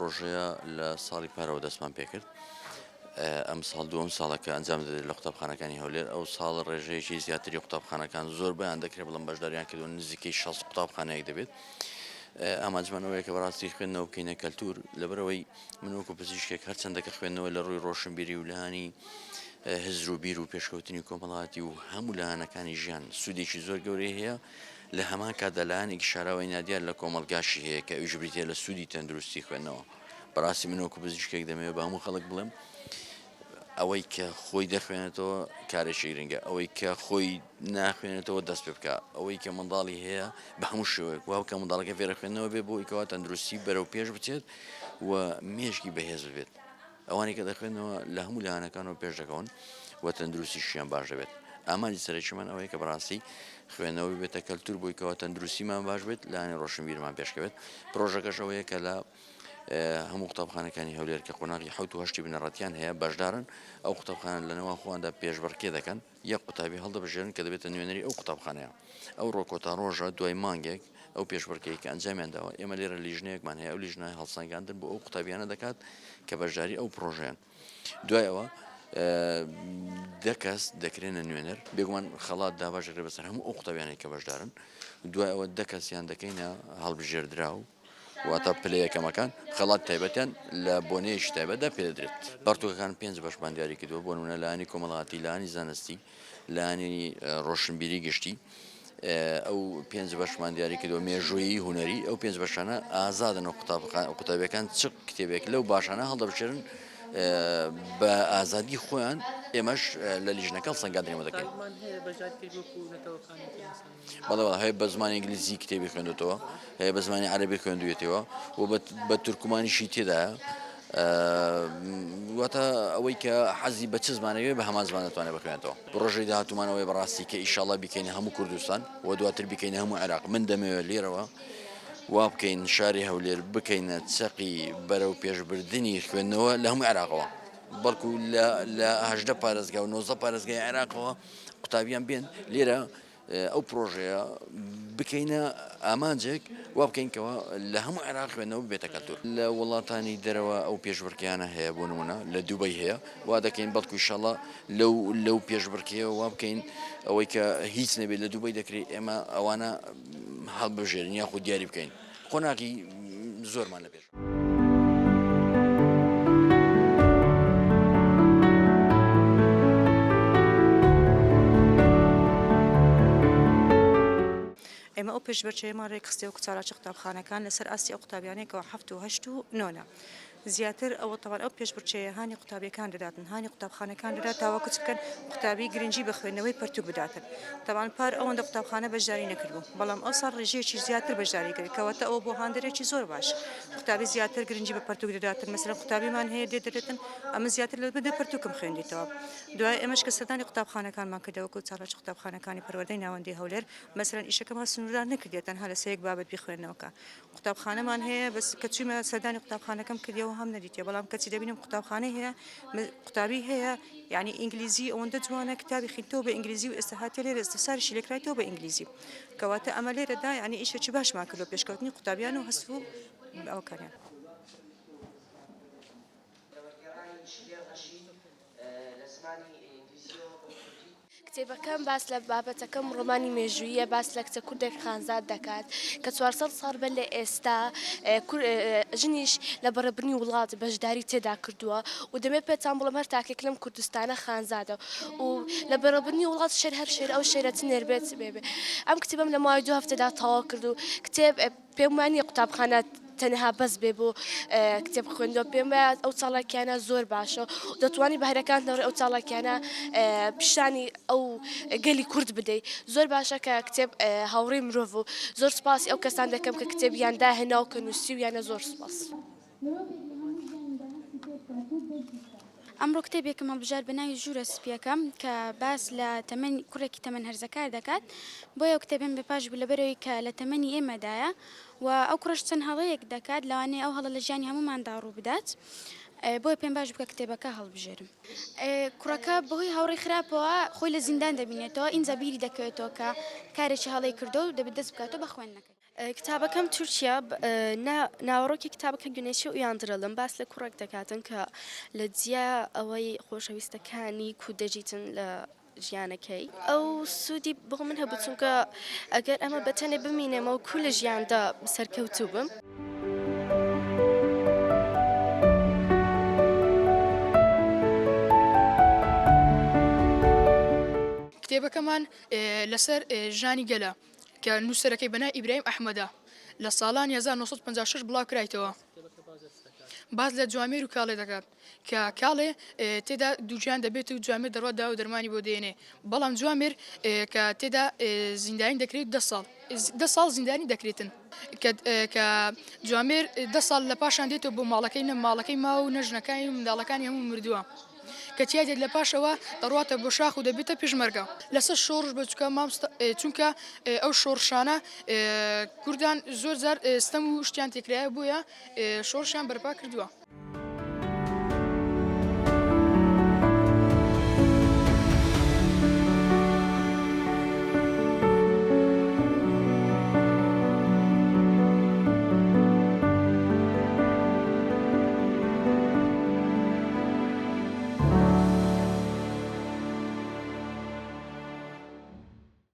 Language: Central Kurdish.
پرۆژەیە لە ساڵی پارەوە دەستمان پێکرد ئەم ساڵ دووەم ساڵە کە ئەنجام دەدرێت لە قوتابخانەکانی هەولێر ئەو ساڵ ڕێژەیەکی زیاتری قوتابخانەکان زۆر بەیان دەکرێت بڵم بەشداریان کردووە نزیکەی 60 قوتابخانەیەک دەبێت ئامانجمان ئەوەیە کە بەڕاستی خوێندنەوە بکەینە کەلتور لەبەرەوەی من وەکو پزیشکێک هەرچەندە کە خوێندنەوە لە ڕووی ڕۆشنبیری و لانی هزر و بیر و پێشکەوتنی کۆمەڵاتی و هەموو لایەنەکانی ژیان سوودێکی زۆر گەورەی هەیە لە هەمان کاتدا لایەنێکی شاراوەی نادیار لە کۆمەڵگاشی هەیە کە ئەویش بریتیە لە سوودی تەندروستی خوێندنەوە. بەڕاستی من وەکو پزیشکێک دەمەوێت بە هەموو خەڵک بڵێم ئەوەی کە خۆی دەخوێنێتەوە کارێکی گرنگە ئەوەی کە خۆی ناخوێنێتەوە دەست پێ بکە ئەوەی کە منداڵی هەیە بە هەموو شێوەیەک وا بکە منداڵەکە فێرە خوێندنەوە بێ بۆ ئەوەی کەوا تەندروستی بەرەو پێش بچێت و مێشکی بەهێز ببێت. ئەوانەی کە دەخوێنەوە لە هەموو لایەنەکانەوە پێش دەکەون و تەندروستیشیان باش دەبێت. ئامانجی سەرەکیمان ئەوەیە کە بەڕاستی خوێندنەوە ببێتە کەلتور بۆی کەوا تەندروستیمان باش بێت، لایەنی ڕۆشنبیرمان پێشکەوێت. پرۆژەکەش ئەوەیە کە لە هەموو قوتابخانەکانی هەولێر کە قۆناغی حەوت و هەشتی بنەڕەتیان هەیە بەشدارن، ئەو قوتابخانە لە نێوان خۆیاندا پێشبڕکێ دەکەن، یەک قوتابی هەڵدەبژێرن کە دەبێتە نوێنەری ئەو قوتابخانەیە. ئەوڕۆ کۆتا ڕۆژە دوای مانگێک ئەو پێشبڕکێی کە ئەنجامیان داوە، ئێمە لێرە لیژنەیەکمان هەیە، ئەو لیژنە هەڵسەنگاندن بۆ ئەو قوتابیانە دەکات کە بەشداری ئەو پڕۆژەیەن. دوای ئەوە دە کەس دەکرێنە نوێنەر، بێگومان خەڵات دابەش دەکرێت بەسەر هەموو ئەو قوتابیانەی کە بەشدارن. دوای ئەوە دە کەسیان دەکەینە هەڵبژێردراو. واتە پلە یەکەمەکان خەڵات تایبەتیان لە بۆنەیەکی تایبەتدا پێدەدرێت. پەڕتووکەکان پێنج بەشمان دیاری کردووە، بۆ نموونە لایەنی کۆمەڵایەتی، لایەنی زانستی، لایەنی ڕۆشنبیری گشتی، ئەو پێنج بەشمان دیاری کردووە، مێژوویی، هونەری، ئەو پێنج بەشانە ئازادن و قوتابیەکان چ کتێبێک لەو باشانە هەڵدەبژێرن بە ئازادی خۆیان، ئێمەش لە لیژنەکە هەڵسەنگاندنی بۆ دەکەین. بەڵێ بەڵێ هەیە بە زمانی ئینگلیزی کتێبی خوێندوتەوە هەیە بە زمانی عەربی خوێندوێتەوە و بە تورکمانیشی تێدایە واتە ئەوەی کە حەزی بە چ زمانەوێ بە هەمان زمان دەتوانێت بخوێنێتەوە پرۆژەی داهاتوومانەوەی بەڕاستی کە ئیشاڵا بیکەینە هەموو کوردستان و دواتر بیکەینە هەموو عێراق من دەمەوێت لێرەوە وا بکەین شاری هەولێر بکەینە چەقی بەرەو پێشبردننی خوێندنەوە لە هەموو عێراقەوە بەڵکو لە هەژدە پارێزگا و 19 پارێزگای عێراقەوە قوتابیان بێن لێرە ئەو پرۆژەیە بکەینە ئامانجێک وا بکەین کەەوە لە هەموو عێراق خوێندنەوە ببێتە کەلتور لە وڵاتانی دەرەوە ئەو پێشبڕکێیانە هەیە بۆ نمونە لە دوبەی هەیە وا دەکەین بەڵکو ئیشەڵا لەو لەو پێشبڕکێیە وا بکەین ئەوەی کە هیچ نەبێت لە دوبەی دەکرێت ئێمە ئەوانە هەڵبژێرین یاخود دیاری بکەین قۆناغی زۆرمان لە پێش. ئێمە ئەو پێشبرکێیەمان رێکخستیە وەکو چالاکی قوتابخانەکان لەسەر ئاستی ئەو قوتابیانەی کەوا حەفت و هەشت و نۆنە زیاتر ئەوە تەبعەن ئەو پێشبرکێیە هانی قوتابیەکان دەداتن هانی قوتابخانەکان دەدات تاوەکو چ بکەن قوتابی گرنگی بە خوێندنەوەی پەرتوک بداتن تەبعەن پار ئەوەندە قوتابخانە بەشداری نەکردبوو بەڵام ئەوساڵ ڕێژەیەکی زیاتر بەشداری کرد کەواتە ئەوە بۆ هاندەرێکی زۆر باش قوتابی زیاتر گرنگی بە پەرتوک دەداتن مەسەلەن قوتابیمان هەیە دێت دەلێتن ئەمن زیاتر لە دە پەرتوکم خوێندیتەوە دوای ئێمەش کە سەردانی قوتابخانەکانمان کردەوە وەکو چالاکی قوتابخانەکانی پەروەردەی ناوەندی هەولێر مەسەلەن ئیشەکەمان سنووردار نەکردیە تەنها لەسەر یەک بابەت بیخوێننەوە کە قوتابخانەمان هەیە بەس کە چوومە سەردانی قوتابخانەکەم کردیەوە هەم نەدیتیە بەڵام کەچی دەبینم قوتابخانەی هەیە قوتابی هەیە یعنی ئینگلیزی ئەوەندە جوانە کتابی خینتەوە بە ئینگلیزی و ئێستا هاتیە لێرە ئیستفساریشی لێکرایتەوە بە ئینگلیزی کەواتە ئەمە لێرەدا یعنی ئیشێکی باشمان کردووە پێشکەوتنی قوتابیان و هەست و ئەوەکانیان. کتێبەکەم باس لە بابەتەکەم ڕۆمانی مێژووییە باس لە کچە کوردێک خانزاد دەکات کە 400 ساڵ بەر لە ئێستا ژنیش لە بەڕێبردنی وڵات بەشداری تێدا کردووە و دەمێ پێتان بڵێم هەر تاکێک لەم کوردستانە خانزادە و لە بەڕێبردنی وڵات شێر هەر شێر ئەو شێرە چ نێر بێت چ مێ بێ ئەم کتێبەم لە ماوەی دوو هەفتەدا تەواو کرد و کتێب پێم وا نییە قوتابخانە تەنها بەس بێ بۆ کتێب خوێندنەوە، پێم وایە ئەو چالاکیانە زۆر باشە و دەتوانی بەهرەکانت لەڕێی ئەو چالاکیانە پیشانی ئەو گەلی کورد بدەی. زۆر باشە کە کتێب هاوڕێی مرۆڤ و زۆر سوپاسی ئەو کەسان دەکەم کە کتێبیان داهێنا و کە نووسیویانە زۆر سوپاس. ئەمڕۆ کتێبێکم هەڵبژارد بە ناوی ژوورە سپییەکە کە باس لە تەمەن کوڕێکی تەمەن هەرزەکار دەکات بۆیە ئەو کتێبەم بێ پاش بوو لەبەرئەوەی کە لە تەمەنی ئێمەدایە و ئەو کوڕەش چەند هەڵەیەک دەکات لەوانەیە ئەو هەڵە لە ژیانی هەمووماندا ڕوو بدات بۆیە پێم باش بوو کە کتێبەکە هەڵبژێرم. کوڕەکە بەهۆی هاوڕێی خراپەوە خۆی لە زیندان دەبینێتەوە ئینجا بیری دەکەوێتەوە کە کارێکی هەڵەی کردووە و دەبێت دەست بکاتەوە بە خوێندنەکەی. کتابەکەم تورکیا ناوەڕۆکی کتابەکە Güneşi Uyandıralım باس لە کوڕێک دەکاتن کە لە جیا ئەوەی خۆشەویستەکانی کو دەژیتن لە ژیانەکەی ئەو سوودی بۆ من هەبوو چونکە ئەگەر ئەمە بەتەنێ بمینێمەوە کو لە ژیاندا سەرکەوتوو بم. کتێبەکەمان لەسەر ژانی گەلە کە نووسەرەکەی بەناوی ئیبراهیم ئەحمەدە لە ساڵانی 1956 بڵاوکرایتەوە. باس لە جوامێر و کاڵێ دەکات کە کاڵێ تێدا دووگیان دەبێت و جوامێر دەڕوات داوا و دەرمانی بۆ دێنێ بەڵام جوامێر کە تێدا زیندانی دەکرێت دە ساڵ دە ساڵ زیندانی دەکرێتن کە جوامێر دە ساڵ لە پاشان دێتەوە بۆ ماڵەکەی نە ماڵەکەی ماوە و نە ژنەکانی و منداڵەکانی هەموو مردووە. کە تیا دێت لە پاشەوە دەڕواتە بۆ شاخ و دەبێتە پێشمەرگە. لەسەر شۆڕش بە چونکە مامۆستا چونکە ئەو شۆڕشانە کوردان زۆر جار ستەم و شتیان تێکرایە بۆیە شۆڕشیان بەرپا کردووە.